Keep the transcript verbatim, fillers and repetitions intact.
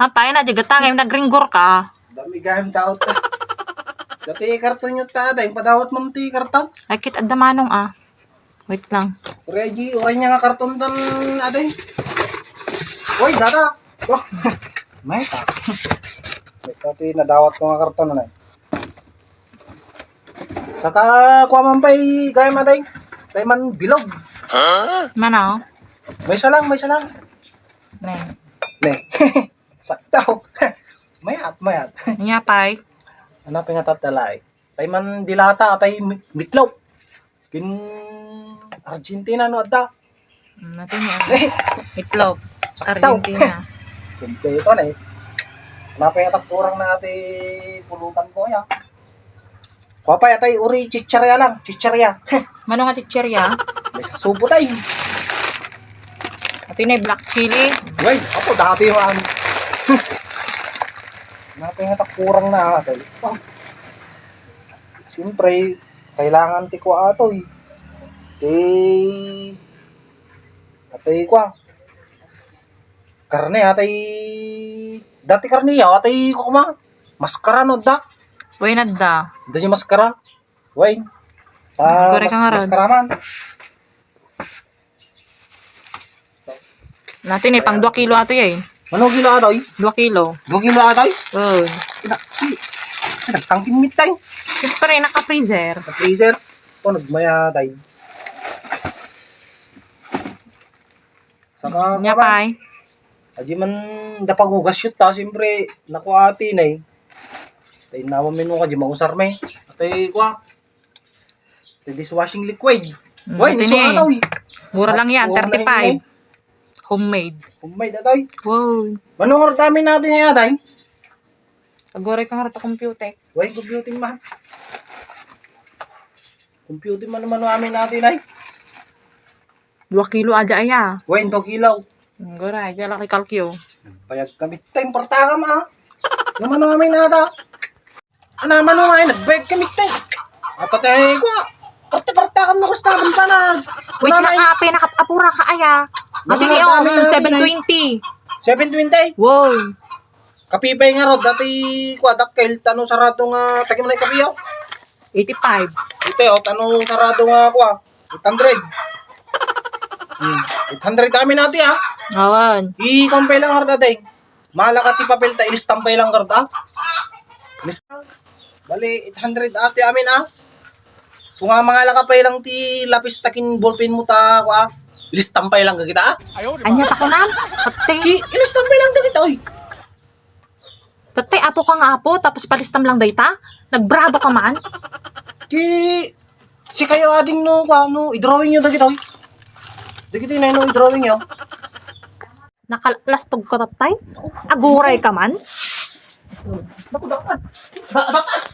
Apay na, di gata ngay nagringgor ka. Dami gayam daot ta. Dati karton yo ta, dahil padawat mo ti karton. Ay, kit adda manong, ah. Wait lang. Uray, G, uray niya nga karton tan, ate. Uy, data. Oh. May ta. Ito, ti nadawat ko nga karton, ano. Saka, kuha man pa'y gayam, ate. Tayo man bilog. Manaw? May isa lang, may isa lang. Ne. Ne. Sakto. Mayat, mayat. Nya pay? Ano pingatatalaay? Tay man dilata, tay mi-, meatloaf. Kin Argentina no adda. Mm, natin yan. Meatloaf. Sakto. Argentina. Kompleto na eh. Napay atak kurang na ati pulutan ko ya. Kuha pay atay uri chichirya lang, chichirya. Mano nga chichirya? May subo tay. Ati na black chili. Way, ako dati man. Napay nga takurang na atay. Oh. Siyempre, kailangan ti kuha atoy. Ti atay kuha. Karne atay, dati karne ya, atay ko kuma. Maskara no da. Way na da. Da siya maskara. Way. Ah, Gore ka mas-, nga rod. Maskara man. Natin eh, pang dua kilo ato ya eh. Mano kilo ato eh? Dua kilo. Dua kilo ato eh? Oo. Ina-, i-, nagtangkin mit tayo. Siyempre, naka-freezer. Naka-freezer? O, nagmaya tayo. Saka, Nya kaman. Pay? Adi man da pagugas yun ta, siyempre, naku ati na eh. Tay nawa menu ka, di mausar me. Atay, kwa. Tay dishwashing liquid. Mm, Way, ati ni ni suha eh. Daw eh. Mura lang yan, At, thirty-five. Homemade. Homemade, atay. Wow. Manungar tamin natin eh, atay. Agoray ka nga rata computer. Way, computing man. Computing man naman namin natin ay. Dua kilo aja aya. Wen, dua kilo. Gora, aja laki kalkyo. Bayag kami. Tay, partakam, ah. Nga mano kami nata. Ana, mano nga, eh, nagbayag kami, tay. Atatay ko, ah. Parte-partakam na gusto, pa na. Wait lang, ape, nakapapura ka, aya. Ati ni, oh, seven twenty. Seven twenty? Wow. Kapipay nga rod, dati, kwa, dakkel, tano sarado nga, tagi man ay kapiyo? Eighty-five. Ito, oh, tano sarado nga, kwa. Eight hundred. Hmm. Eight hundred kami nati, ha? Awan. I-compare lang, Arda, deng. Mahala ka ti papel ta, ilistan pay lang, Arda. Ilistan. Bali, eight hundred ati amin, ha? So nga, mangalaka pay lang ti lapis takin ballpen mo ta, kwa. Ilistan pay lang kita, ha? Anya ta kunan? Pati. Ki, ilistan pay lang kita, oy. Tatay, apo ka nga apo, tapos palistam lang dayta? Nagbrado ka man? Ki, si kayo ading no, kwa, no, i-drawing nyo dagito, oy. Dagito na, no, i-drawing nyo. Nakalastog ka, tatay? Aguray ka man? Naku, dapat. Da-, dapat.